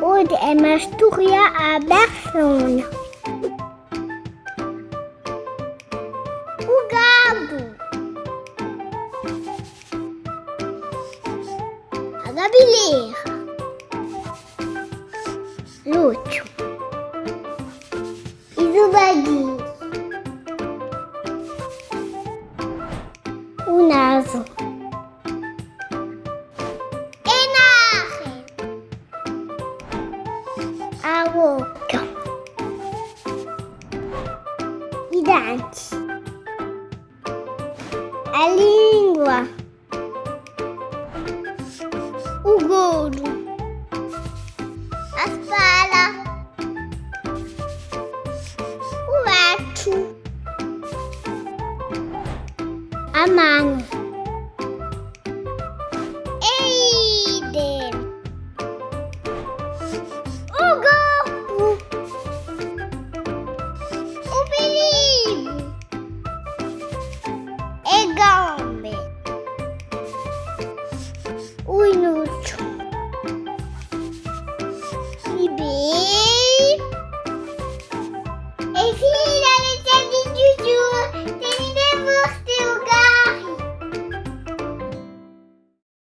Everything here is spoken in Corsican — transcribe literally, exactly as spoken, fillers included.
Oghje emu à studià a persona. U capu. A capillera. L'ochju. I dui pupilli. U nasu. E nari. A bocca. I denti. A lingua. U collu. A spalla. U bracciu. A manu. È idem. U corpu. U piligu. E gambe. U ghjinochju. I pedi. E i